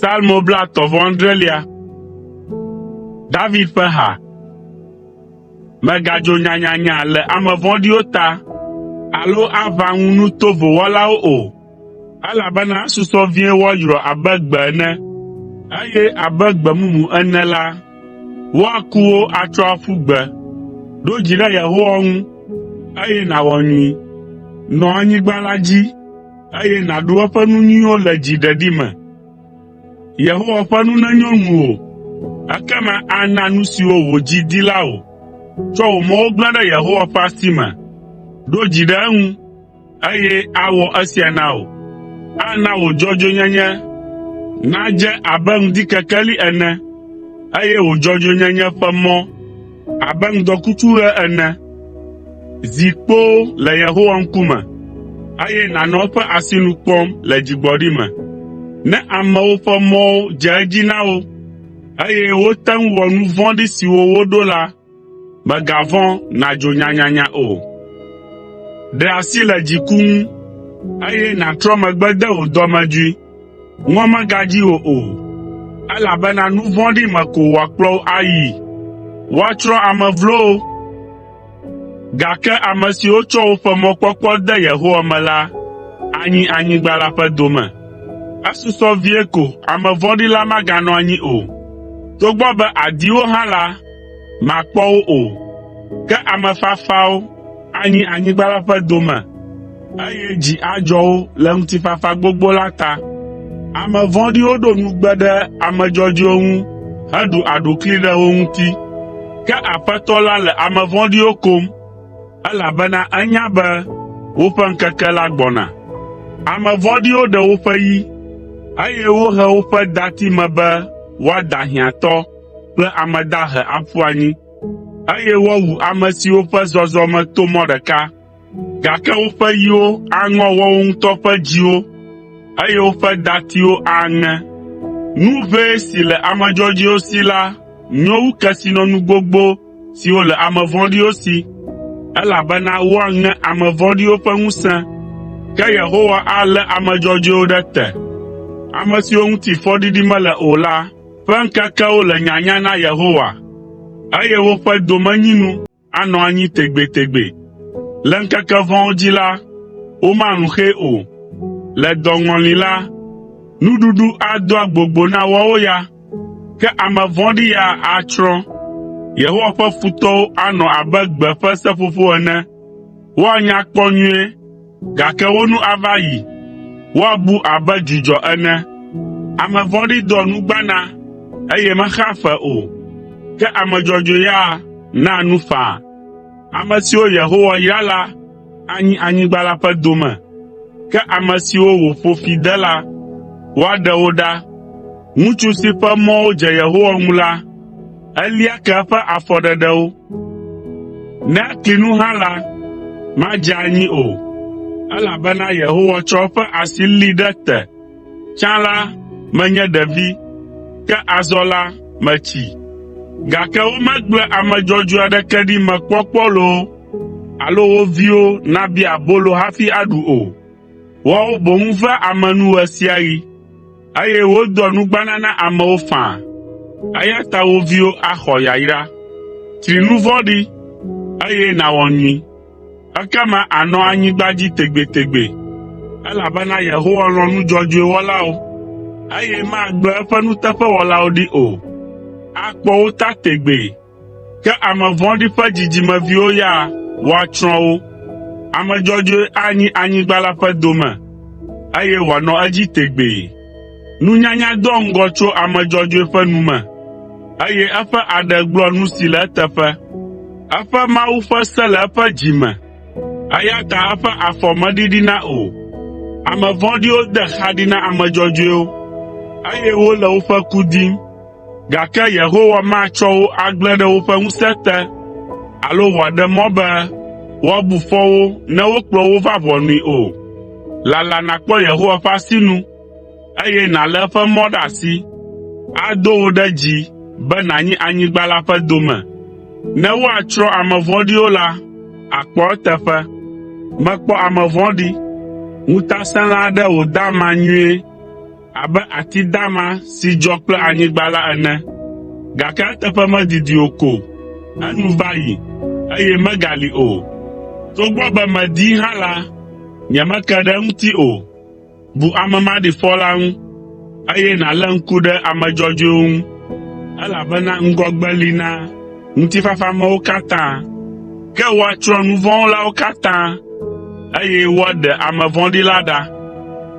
Psalmo 33. David ƒe ha. Mègadzo nyanyanya le ame vɔ̃ɖiwo ta alo aʋã ŋu nu tovo wɔlawo o, elabena esusɔ vie woayrɔ abe gbe ene, eye abe gbe mumu ene la, woaku wo atsɔ aƒu gbe. Ɖo dzi ɖe Yehowa ŋu, eye nàwɔ nyui. Nɔ anyigba la dzi, eye nàɖu eƒe nu nyuiwo le dziɖeɖi me. Yehowa ƒe nu nenyo ŋuwò, ekema ana nu siwo wò dzi di la wò. Tsɔ wò mɔwo gblẽ ɖe Yehowa ƒe asi me, ɖo dzi ɖe eŋu, eye awɔ esia na wò. Ana wò dzɔdzɔenyenye nadze abe ŋdikekeli ene, eye wò dzɔdzɔenyenye ƒe mɔ abe ŋdɔkutsuɣe ene. Zi kpoo le Yehowa ŋkume, eye nànɔ eƒe asinu kpɔm le dzigbɔɖi me. Ne amewo ƒe mɔwo dze edzi na wo, eye wote ŋu wɔ nu vɔ̃ɖi siwo woɖo la, mègavɔ̃ nàdzo nyanyanya o. Ɖe asi le dziku ŋu, eye nàtrɔ megbe de wò dɔmedzoe. Ŋɔ megadzi wò o, elabena nu vɔ̃ɖi me ko wòakplɔ wò ayii. Woatsrɔ̃ ame vlowo, gake ame siwo tsɔ woƒe mɔkpɔkpɔ de Yehowa me la anyi anyigba la ƒe dome. Esusɔ vie ko ame vɔ̃ɖi la maganɔ anyi o. Togbɔ be àdi wo hã la, màkpɔ wo o. Ke ame fafawo anyi anyigba la ƒe dome, eye dzi adzɔ wo le ŋutifafa gbogbo la ta. Ame vɔ̃ɖiwo ɖo nugbe ɖe ame dzɔdzɔewo ŋu heɖu aɖukli ɖe wo ŋuti. Ke Aƒetɔ la le ame vɔ̃ɖiwo kom, elabena enya be woƒe ŋkeke la gbɔna. Ame vɔ̃ɖiwo ɖe woƒe yi, eye wohe woƒe dati me be woada hiãtɔ kple ame dahe aƒu anyi, eye woawu ame siwo ƒe zɔzɔme to mɔ ɖeka, gake woƒe yiwo aŋɔ woawo ŋutɔ ƒe dziwo, eye woƒe datiwo aŋe. Nu ʋɛ si le ame dzɔdzɔewo si la nyo wu kesinɔnu gbogbo siwo le ame vɔ̃ɖiwo si, elabena woaŋe ame vɔ̃ɖiwo ƒe ŋusẽ, ke Yehowa alé ame dzɔdzɔewo ɖe te. Ame siwo ŋuti fɔɖiɖi mele o la ƒe ŋkekewo le nyanya na Yehowa, eye woƒe domenyinu anɔ anyi tegbetegbe. Le ŋkeke vɔ̃wo dzi la, womalũ xɛ o. Le dɔŋɔli la, nuɖuɖu ado agbogbo na woawo ya, ke ame vɔ̃ɖi ya atsrɔ̃. Yehowa ƒe futɔwo anɔ abe gbe ƒe seƒoƒo ene. Woanya kpɔ nyuie, gake wo nu ava yi, woabu abe dzudzɔ ene. Ame vɔ̃ɖi doa nugbana, eye mexea fe o, ke ame dzɔdzɔe ya naa nu faa. Ame siwo Yehowa yra la anyi anyigba la ƒe dome, ke ame siwo wòƒo fi de la, woaɖe wo ɖa. Ŋutsu si ƒe mɔwo dze Yehowa ŋu la, elia ke eƒe afɔɖeɖewo. Ne ekli nu hã la, madze anyi o, elabena Yehowa tsɔ eƒe asi lée ɖe te. Tsã la, menye ɖevi, ke azɔ la, metsi, gake womegblẽ ame dzɔdzɔe aɖeke ɖi mekpɔ kpɔ loo alo wo viwo nabia abolo hafi aɖu o. Woawo boŋ vea ame nu ɣe sia ɣi, eye wodoa nugbana na amewo faa, eya ta wo viwo axɔ yayra. Tsri nu vɔ̃ɖi, eye nàwɔ nyui, ekema ànɔ anyigba dzi tegbetegbe, elabena Yehowa lɔ̃ nu dzɔdzɔe wɔlawo, eye magblẽ eƒe nuteƒewɔlawo ɖi o. Akpɔ wo ta tegbee. Ke ame vɔ̃ɖi ƒe dzidzimeviwo ya woatsrɔ̃ wo. Ame dzɔdzɔe anyi anyigba la ƒe dome, eye wòanɔ edzi tegbee. Nunyanya doa ŋgɔ tso ame dzɔdzɔe ƒe nu me, eye eƒe aɖe gblɔa nu si le eteƒe. Eƒe Mawu ƒe se le eƒe dzi me, eya ta eƒe afɔ meɖiɖina o. Ame vɔ̃ɖiwo de xa ɖi na ame dzɔdzɔewo, eye wole woƒe ku dim. Gake Yehowa matsɔ wo agblẽ ɖe woƒe ŋusẽ te alo wòaɖe mɔ be woabu fɔ wo ne wokplɔ wo va ʋɔnui o. Lala nàkpɔ Yehowa ƒe asinu, eye nàlé eƒe mɔ ɖe asi. Ado wò ɖe dzi be nànyi anyigba la ƒe dome. Ne woatsrɔ̃ ame vɔ̃ɖiwo la, àkpɔ eteƒe. Mekpɔ ame vɔ̃ɖi, ŋutasẽla aɖe wòda ama nyuie. abe ati dama si dzɔ kple anyigba la ene, gake eteƒe medidi o ko enu va yi, eye megali o. Togbɔ be medii hã la, nyemeke ɖe eŋuti o. Bu ame maɖifɔ la ŋu, eye nàlé ŋku ɖe ame dzɔdzɔewo ŋu, elabena ŋgɔgbe li na ŋutifafamewo katã. Ke woatsrɔ̃ nu vɔ̃ wɔlawo katã, eye woaɖe ame vɔ̃ɖi la ɖa.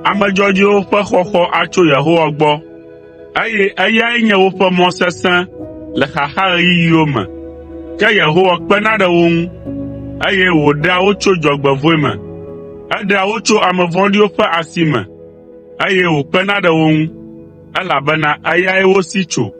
Ame dzɔdzɔewo ƒe xɔxɔ atso Yehowa gbɔ, eye eyae nye woƒe mɔ sesẽ le xaxaɣeyiɣiwo me. Ke Yehowa kpena ɖe wo ŋu, eye wòɖea wo tso dzɔgbevɔ̃e me. Eɖea wo tso ame vɔ̃ɖiwo ƒe asi me, eye wòkpena ɖe wo ŋu, elabena eyae wosi tso.